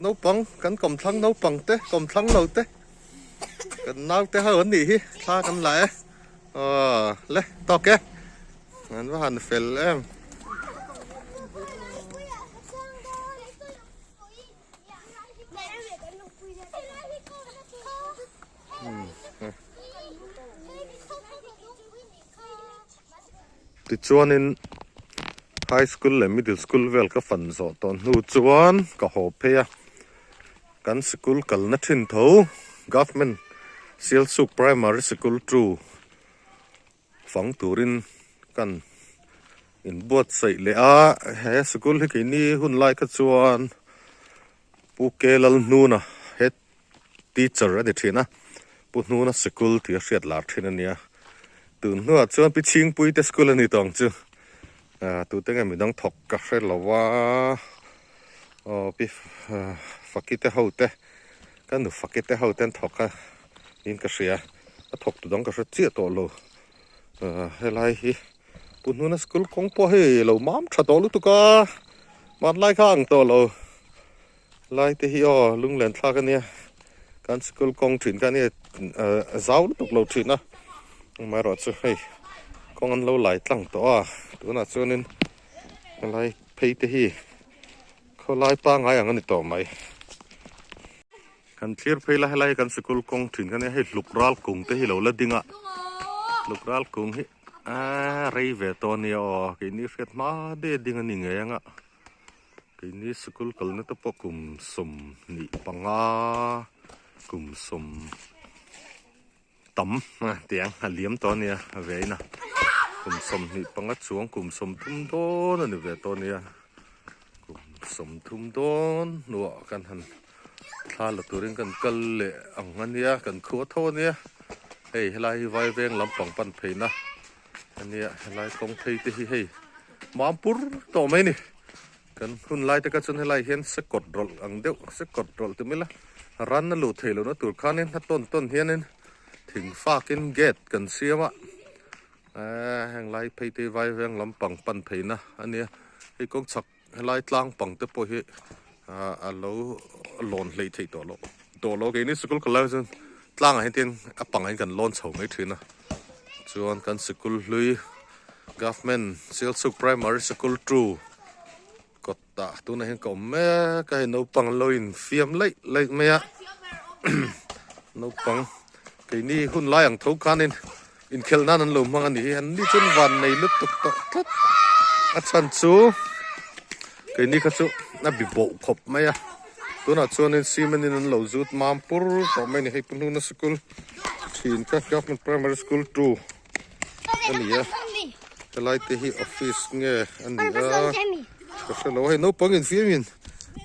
Naupang kan kawmthlang naupang te kawmthlang lo te kan naute ho an nih hi thla kan la e aw le tawk e an va han fel em. Tichuanin high school leh middle school vel ka fan zawh tawh hnu chuan ka haw phei a, kan sikul kalna thin tho government Sialsuk primary sikul chu fang turin kan inbuatsaih leh a, he sikul hi keini hun lai kha chuan Pu K Lalhnuna head teacher a ni thin a, Pu Hnuna sikul tih a hriat lar thin a nia. Tun hnuah chuan Pi Chhingpui te school a ni tawh ang chu. Ah tute nge midang thawk ka hre lo a, aw Pi Faki te ho te, ka nu Faki te ho te an thawk a niin ka hria, a thawk tu dang ka hre chiah tawh lo. Ah helai hi Pu Hnuna school kawng pawh hei lo mam tha tawh lutuk a, hmanlai kha ang tawh lo. Lai te hi aw lunglen thlak a nia kan school kawng thin kha nia zau lutuk lo thin a amaherawh chu hei kawng an lo lai tlang tawh a tunah chuanin helai phei te hi khawlai pangai ang a ni tawh mai. Kan thlir phei la helai kan sikul kawng thin kha nia hei hluk ral kung te hi lo la ding a hluk ral kung hi aaa rei ve tawh a nia aw keini hriat hma de ding a ni ngei ang a. Keini sikul kalna te pawh kum 25 kum sawm tam tiang a liam tawh a nia a ve in a kum 25 chuang kum 30 dawn a ni ve tawh a nia kum 30 dawn hnuah kan han thla la turin kan kal leh ang a nia kan khua tho a nia hei helai hi vaiveng lampang pan pheina a nia helai kawng phei te hi hei mampur tawh mai a ni. Kan hun lai te kha chuan helai hian sekawt rawlh ang deuh sekawt rawlh ti mai ila ran a luh theih lohna tur khanin a tawn tawn hianin thing fakin gate kan siam a eee heng lai phei te hi vai veng lampang pan pheina a nia hei kawng chhak helai tlang pang te pawh hi ah a lo lawn hleih theih tawh loh tawh loh keini sikul kal lai chuan tlangah hian tin a pangah hian kan lawn chho mai thin a chuan kan sikul hlui. Government Sialsuk Primary School 2 kawtah tunah hian ka awm mek a hei naupang an lo infiam laih laih mai a naupang keini hun lai ang tho khanin inkhelh nan an lo hmang a ni hi an ni chuan van nei lutuk tawh tlat a chhan chu keini kha chu a bi boh khawp mai a tunah chuanin cement in an lo zut mam pur tawh mai a ni hei Puhnuna Sikul thin kha Government Primary School 2. a ni a helai te hi office nge a ni a ka hre lo hei naupang infiam in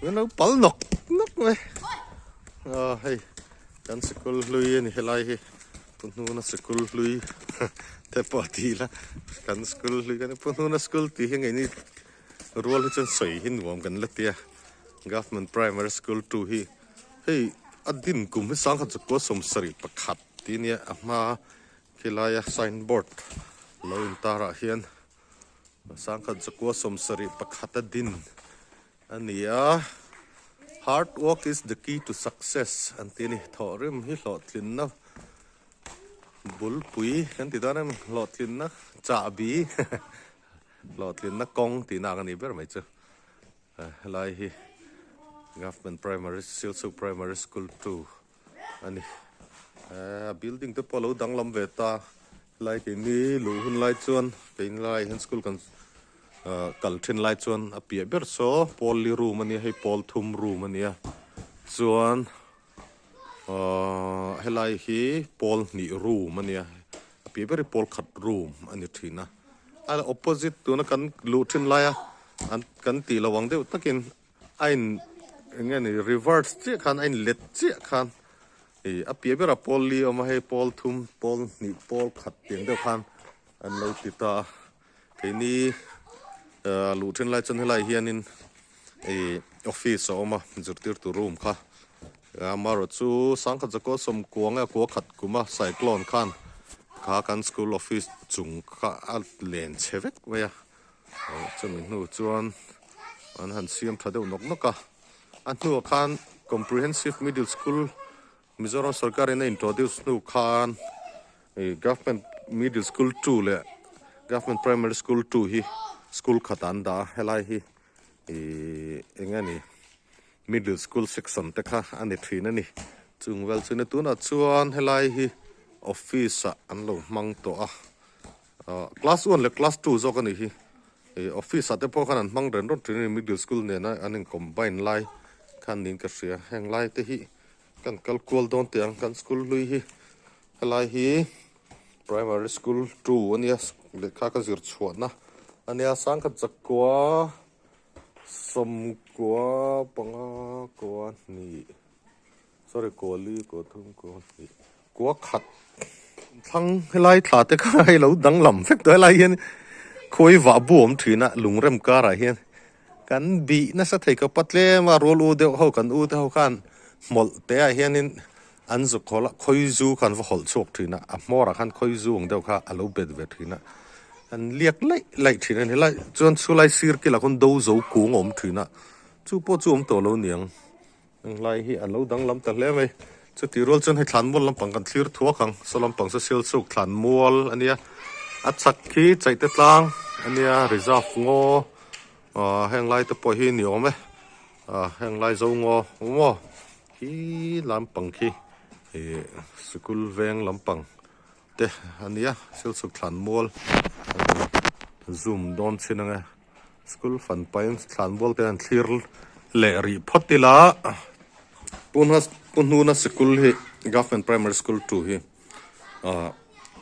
min lo pal nawk nawk mai a hei kan sikul hlui a ni helai hi Puhnuna sikul hlui te pawh a ti ila kan school hlui kan Puhnuna school tih hi ngei ni rual hi chuan sawi hi nuam kan la tia government primary school 2 hi hei a din kum hi 1971 tih ania a hma. Khilai a sign board lo intar ah hian 1971 a din a ni a, hard work is the key to success an ti a ni, thawhrim hi hlawhtlinna bulpui kan ti dawn em hlawhtlinna chahbi hlawhtlinna kawng tihna ang a nih ber mai chu helai hi government primary Silchuk primary school 2. a ni a building te pawh a lo danglam ve ta helai keini luh hun lai chuan keini lai hian school kan ah kal thin lai chuan a piah ber saw pawl li room a nia hei pawl thum room a nia chuan ah helai hi pawl hnih room a nia a piah ber hi pawl khat room a ni thin a a opposite tuna kan luh thin laia an kan tih loh ang deuh takin. A in eng nge ni reverse chiah khan a in let chiah khan ih a piah berah pawl li a awm a hei pawl thum pawl hnih pawl khat tiang deuh khan an lo ti ta a keini ah luh then lai chuan helai hianin ih office a awm a zirtirtu room kha amaherawh chu sangkhat zakua sawmkua nge kua khat kuma cyclone khan kha kan school office chung kha a len chhe vek mai a. Chumi hnu chuan an han siam tha deuh nawk nawk a, A hnuah khan Comprehensive Middle School Mizoram sorkarin a introduce hnu khan ih Government Middle School 2 leh Government Primary School 2 hi school khatah an dah a, helai hi ih eng nge ni Middle School section te kha a ni thin a ni. Chung vel chu ni tunah chuan helai hi office ah an lo hmang tawh a, ah class one leh class two zawk a nih hi. Ih office ah te pawh khan an hmang ren rawt thin a ni middle school nena an in combine lai khan niin ka hria heng lai te hi kan kal kual dawn teh ang kan school hlui hi helai hi primary school two ania lehkha ka zir chhuahna ania sangkhat zakua sawmkua panga kua hnih. Sorry kua li kua thum kua hnih kua khat thlang helai thla te kha hei lo danglam vek tawh helai hian khawi vah bu awm thin a lungrem karah hian kan bih nasa thei ka pa tlem a rual u deuh ho kan u te ho khan hmawlh te ah hianin an zuk hawlh a khawi zu kha an va hawlh chhuak thin a a hmawrah khan khawi zu ang deuh kha a lo bet ve thin a an liak laih laih thin a ni helai chuan chulai sir kilah khawn do zo kung a awm thin a chu pawh chu awm tawh lo niang. Englai hi a lo danglam ta hle mai. Chutih rual chuan hei thlanmual lampang kan thlir thuak ang. Saw lampang chu Sialsuk thlanmual a nia. A chhak khi Chaihte tlang a nia, reserve ngaw ah heng lai te pawh hi ni awm e. Ah heng lai zo ngaw maw khi lampang khi ih sikul veng lampang te a nia Sialsuk thlanmual a ni zoom dawn chin ang e. School fan pahin thlanmual te an thlir leh rih phawt ila Puna Puhnuna sikul hi Government Primary School 2 hi ah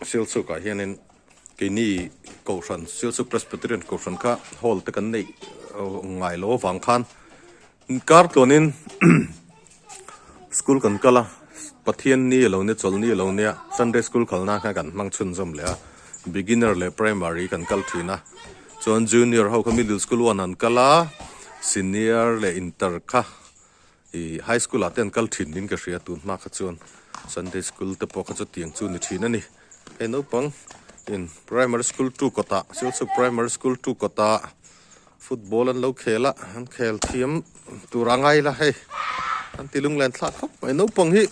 Silchuk ah hianin keini Kohhran Silchuk Presbyterian Kohhran kha hall te kan neih ngai lo avang khan Kar tluanin school kan kal a, Pathian ni a lo nia, chawlh ni a lo nia, Sunday school kalna kha kan hmang chhunzawm leh a, beginner leh primary kan kal thin a, chuan junior ho kha middle school one an kal a, senior leh inter kha ih high school ah te an kal thin niin ka hria tun hma kha chuan Sunday school te pawh kha chutiang chu ni thin a ni. Hei naupang in primary school 2 kawtah Silchuk primary school 2 kawtah Football an lo khel a, an khel thiam tur a ngai la hei. An ti lunglen thlak khawp mai. Naupang hi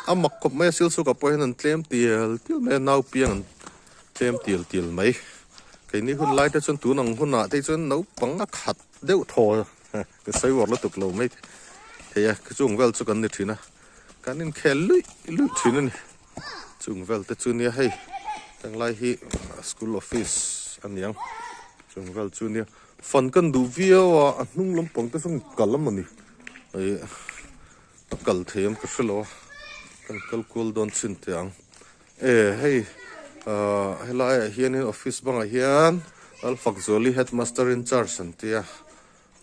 a mak khawp mai a, Silsuka pawh hian an tlem tial tial mai a, nau piang an tlem tial tial mai. Keini hun lai te chuan tun ang hunah te chuan naupang a khat deuh thaw ka sawi uar lutuk lo mai thei a, chung vel chu kan ni thin a, kan inkhel luih luih thin a ni. Chung vel te chu nia hei henglai hi school office a niang chung vel chu nia fan kan duh viau a a hnung lampang te sawn kal a mawni ih a kal thei ang ka hrelo a kan kal kual dawn chin teh ang e hei ah helai ah hianin office bangah hian Lalfakzuali headmaster in charge an tia.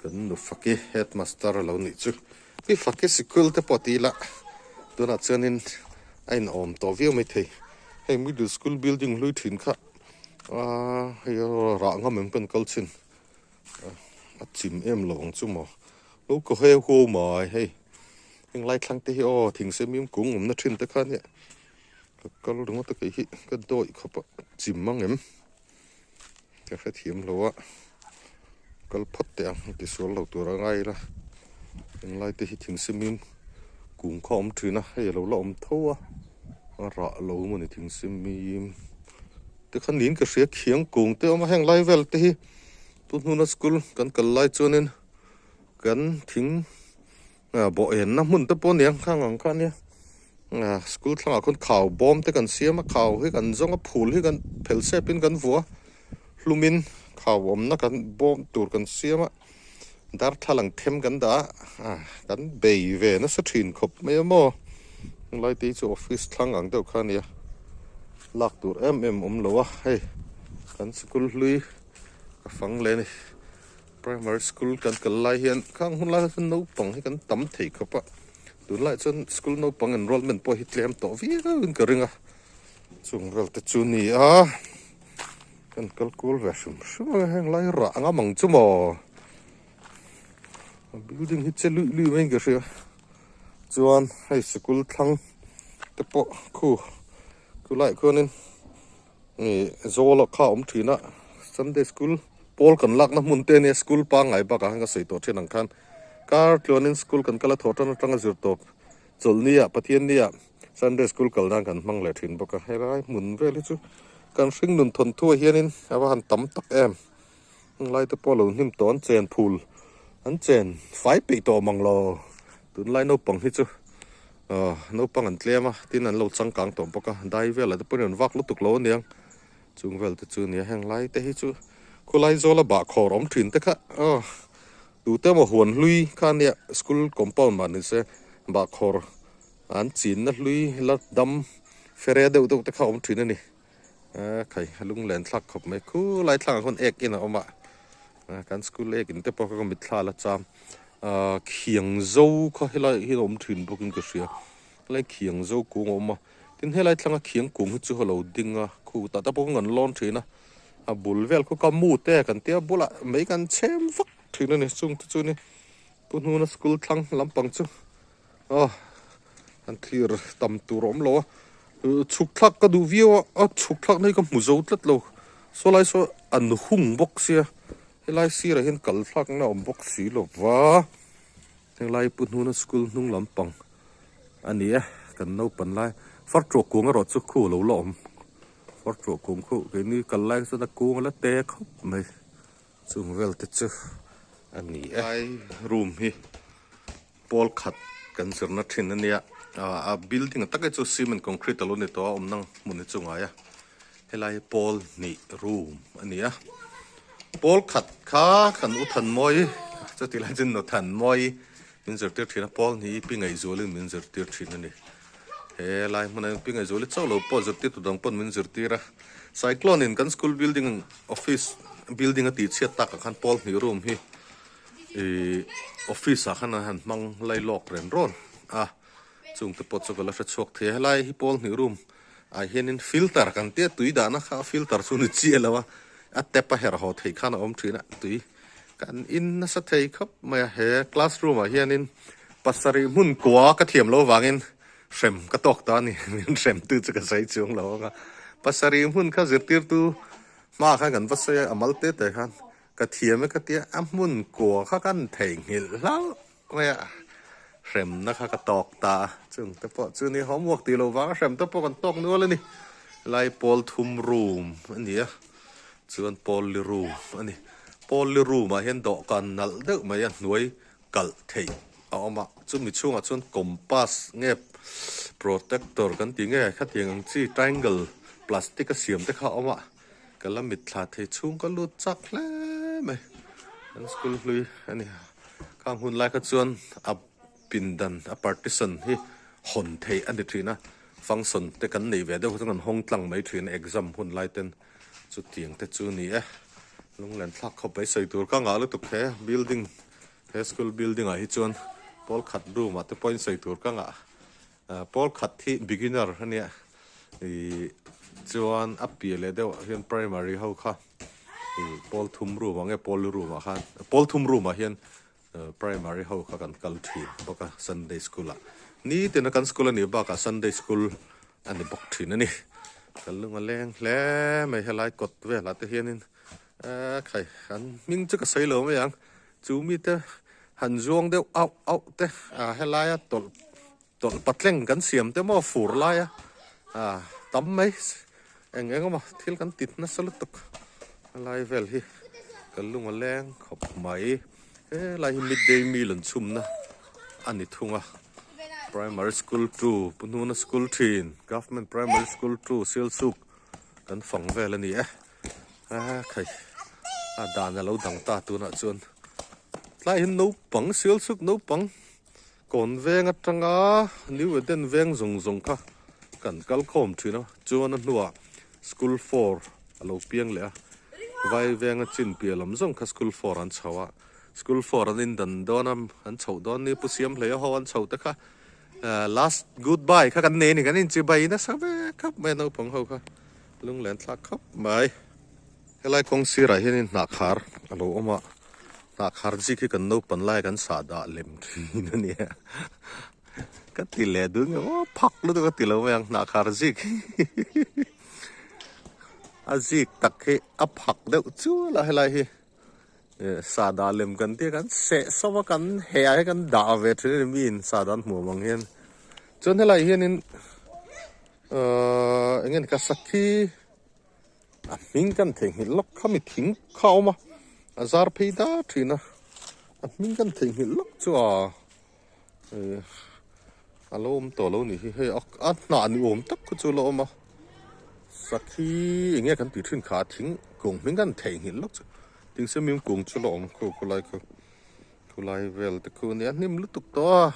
Kan nu Faki headmaster a lo nih chu. Pi Faki sikul te pawh ti ila tunah chuanin a inawm tawh viau mai thei. Hei middle school building hlui thin kha aaa hei rah ngam em kan kal chin a chim em lo ang chu maw. Lo ka heu huau mai hei henglai thlang te hi aw thingsemim kung awmna thin te kha nia ka kal ringawt a kei hi ka dawih khawp a chim ang em. Ka hrethiam lo a, kal phawt teh ang ti sual lo tur a ngai ila, englai te hi thingsimim kung kha a awm thin a, hei a lo la awm tho a, a rah lo mawni thingsimim te kha niin ka hria khiang kung te a awm a, heng lai vel te hi tun hnuna school kan kal lai chuanin kan thing bawh enna hmun te pawh a ni ang khang ang kha a nia. School thlangah khawn khau bawm te kan siam a, khau hi kan zawng a, phul hi kan phel sep in kan vuah a, hlumin khau awmna kan bawm tur kan siam a, darthlalang them kan dah a, kan bei ve nasa thin khawp mai a maw, tunlai te hi chu office thlang ang deuh kha a nia, lak tur em em awm lo a, hei kan school hlui ka fang leh a ni. Primary school kan kal lai hian khang hun lai chuan naupang hi kan tam thei khawp a, tunlaiah chuan school naupang enrollment pawh hi tlem tawh viau in ka ring a, chung vel te chu ni a, kan kal kual ve hrim hrim a heng lai rah ngam ang chu maw, a building hi che luih luih mai in ka hria, chuan hei sikul thlang te pawh khu khulaiah khuanin. Ih zawl kha a awm thin a Sunday school pawl kan lakna hmun te ania school pangngai bakah khan ka sawi tawh thin ang khan Kar tluanin school kan kal a thawh tan atanga zir tawp chawlhnia Pathiannia Sunday school kal nan kan hmang leh thin bawk a. Helai hmun vel hi chu kan hringnun thawnthuah hianin a va han tam tak em. Heng te pawh lo hnim tawh an chen phul an chen fai peih tawh mang lo. Tunlai naupang hi chu aw naupang an tlem a tin an lo changkang tawh bawk a dai velah te pawhin an vak lutuk lo aniang. Chung vel te chu nia heng lai te hi chu khulai zawla bahkhawr awm thin te kha aw tute emaw huan hlui kha ania school compound mah ni se bahkhawr an chinna hlui la dam fere deuh deuh te kha awm thin a ni a khai a lunglen thlak khawp mai khulai thlangah khawn ek in a awm a kan school ek in te pawh kha ka mitthla la cham ah khiang zo kha helai hi a awm thin bawkin ka hria helai khiang zo kung a awm a. Tin helai thlanga khiang kung hi chu a lo ding a, khu tah te pawh kan lawn thin a, a bul vel khu ka mu te kan tia bulah mai kan chhem vak thin a ni chung te chu ni pu hnuna school thlang lampang chu aw an thlir tam tur a awm lo a, chhuk thlak ka duh viau a, a chhuk thlak na hi ka hmu zo tlat lo saw lai saw an hung bawk sia helai sirah hian kal thlak na a awm bawk si lo va. Henglai pu hnuna school hnung lampang a ni e, kan naupan lai far tuah kung erawh chu khu lo la awm, far tuah kung khu keini kal lai chuan a kung a la te khawp mai chung vel te chu a ni e. Helai room hi pawl khat kan zirna thin a nia, a building tak hi chu cement concrete a lo ni tawh a awmna hmun hi chu ngai a, helai hi pawl hnih room a ni a pawl khat kha kan u Thanmawi chuti lai chuan nu Thanmawi min zirtir thin a pawl hnih hi pi Ngaihzualin min zirtir thin a ni he lai hmunah hian pi Ngaihzuali chauh lo pawh zirtirtu dang pawn min zirtir a cyclone in kan school building office building a tih chhiat takah khan pawl hnih room hi ihh office ah khan an han hmang lai lawk ren rawn a chung te pawh chu ka la hre chhuak thei a helai hi pawl hnih room ah hianin filter kan tia tui dahna kha filter chu ni chiah lo a a tap a herh haw theih khan a awm thin a tui kan in nasa thei khawp mai a he classroom ah hianin pasarih hmun kua ka thiam loh avangin hrem ka tawk ta a ni min hrem tu chu ka sawi chuang lo ang a pasarih hmun kha zirtirtu hmaah khan kan va sawi a a mal te te khan ka thiam e ka tia a hmun kua kha kan theihnghilh hlauh Mai a, hremna kha ka tawk ta a, chung te pawh chu ni homework tih loh vanga hrem te pawh kan tawk nual a ni. Helai pawl thum room a ni a, chuan pawl li room a ni. Pawl li room ah hian dawhkan nalh deuh mai a hnuai kalh theih a awm a, chumi chhungah chuan compass nge protector kan tih nge khatiang ang chi triangle plastic a siam te kha a awm a, ka la mitthla thei chhung ka lut chak hle mai. Kan school hlui a ni. Khang hun lai kha chuan a pindan a partition hi hawn theih a ni thin a, function te kan neih ve deuh kha chuan kan hawng tlang mai thin a exam hun lai ten chutiang te chu ni e. Lunglen thlak khawp mai sawi tur ka ngah lutuk he building he school building ah hi chuan pawl khat room ah te pawhin sawi tur ka ngah pawl khat hi beginner a nia ih chuan a piah leh deuh ah hian primary ho kha. Ih pawl thum room ah nge pawl room ah khan pawl thum room ah hian primary ho kha kan kal thin bawk a sunday school ah nitin a kan school a nih bakah sunday school a ni bawk thin a ni kan lung a leng hle mai helai kawt velah te hianin eh khai an hming chu ka sawi lo mai ang chu mite han zuang deuh auh auh te ah helaia tawlh Tawlh patleng kan siam te maw fur lai a ah tam mai eng eng emaw thil kan tit nasa lutuk helai vel hi ka lung a leng khawp mai helai hi midday meal an chhumna a ni thung a primary school two pu hnuna school thin government primary school two Sialsuk kan fang vel a ni e a khai a dan a lo dang ta tunah chuan tlai hi naupang Sialsuk naupang. Kawn veng atanga New Eden veng zawng zawng kha kan kal khawm thin a, chuan a hnuah School four a lo piang leh a, vai venga chin piah lam zawng kha School four an chho a, School four an indan dawn a, an chhoh dawn ni Pu Siamhleia ho an chho te kha last goodbye kha kan nei a ni, kan inchibai nasa ve khawp mai a naupang ho kha lunglen thlak khawp mai. Helai kawng sirah hianin hnahkhar a lo awm a, hnahkhar zik hi kan naupan lai kan sah dah lem thin a nia. Ka ti leh dun nge aw phak lutuk a ti lo mai ang hnahkhar zik hi. A zik tak hi a phak deuh chual a helai hi. Sahdah lem kan tia kan seh sawm a kan heh ah hian kan dah ve thin a ni miin sahdah an hmuam ang hian chuan helai hianin ahh eng nge ni ka sakhi a hming kan theihnghilh lawk kha mi thing kha a awm a a zar phei dar thin a a hming kan theihnghilh lawk chu a eh a lo awm tawh lo nih hi hei a hnah ni awm tak kha chu a la awm a sakhi eng nge kan tih thin kha a thing kung hming kan theihnghilh lawk chu tin swimming kung chu la awm khu khulai khu khulai vel te khu ania hnim lutuk tawh a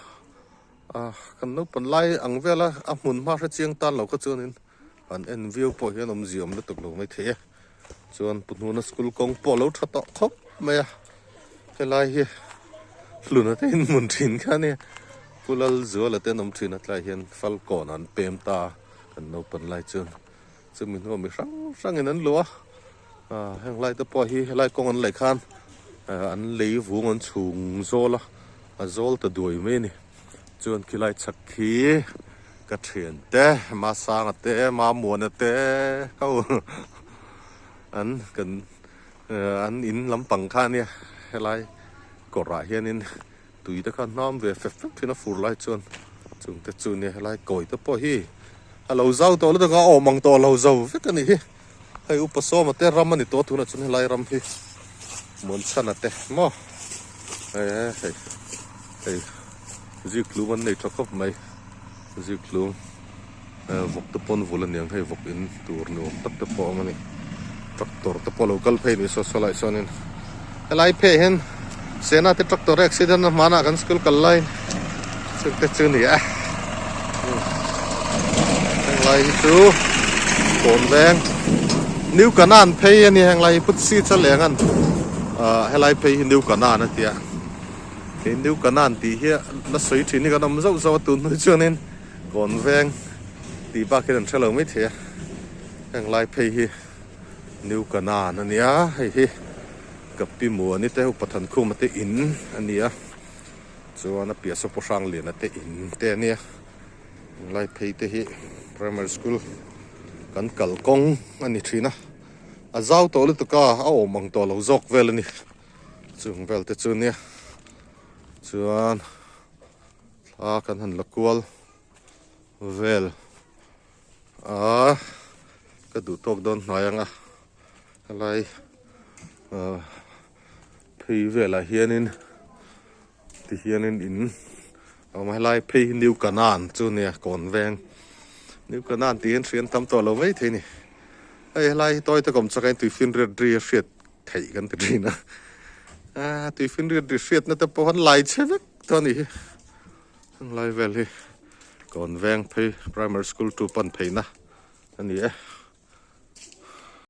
ah kan naupang lai ang vel a a hmun hma hre chiang tan lo kha chuanin an en viau pawh hian awmzia awm lutuk lo mai thei e chuan pu hnuna school kawng pawh a lo tha tawh khawp mai a helai hi hluna te in hmun thin kha ania pu Lalzuala te an awm thin a tlaiah hian falkawn an pem ta a kan naupang lai chuan chumi hnuah mi hrang hrangin an luh a ah heng lai te pawh hi helai kawng an laih khan ah an lei vung an chhung zawl a a zawl ta duai mai a ni. Chuan khilai chhak khi ka thian te Masanga te Mamuana te ho an kan an in lampang kha ania helai kawrah hianin tui te kha hnam ve fep fep thin a fur lai chuan chung te chu nia helai kawi te pawh hi a lo zau tawh lutuk a a awm ang tawh lo zo vek a nih hi hei upa sawma te ram a ni tawh a tunah chuan helai ram hi Muanchhana te maw hei hei zikhlum an nei tha khawp mai zikhlum vawk te pawn vul aniang hei vawk in tur ni awm tak te pawh a awm a ni tractor te pawh a lo kal phei ni saw saw lai chuanin helai phei ah hian sena te tractor accident a hmanah kan school kal laiin chung te chu a ni a henglai hi chu kawn veng new kanan phei a ni henglai hi put si cha leng an ah helai phei hi new kanan a tia he new kanan tih hi la sawi thin hi kan awm zauh zauh a tun hnu chuanin kawn veng tih bak hian an hre lo maithei a henglai phei hi new kanan a nia hei hi ka pi muani te upa thankhuma te in a ni a. Chuan a piah saw pawh Hrangliana te in te a nia lai phei te hi primary school kan kalkawng a ni thin a a zau tawh lutuk a a awm ang tawh lo zawk vel a ni chung vel te chu nia chuan thla kan han la kual vel a ka duh tawk dawn hnai ang a helai ah. Phei velah hianin tihianin in a awm a helai phei hi New Canaan chu nia kawn veng New Canaan tih hian hriat tam tawh lo mai thei a ni hei helai hi tawi te kawm chak a tuifinriat ri a hriat theih kan ti thin a ah tuifinriat ri hriatna te pawh an lai chhe vek tawh a nih hi helai vel hi kawn veng phei primary school chu pan pheina a ni e.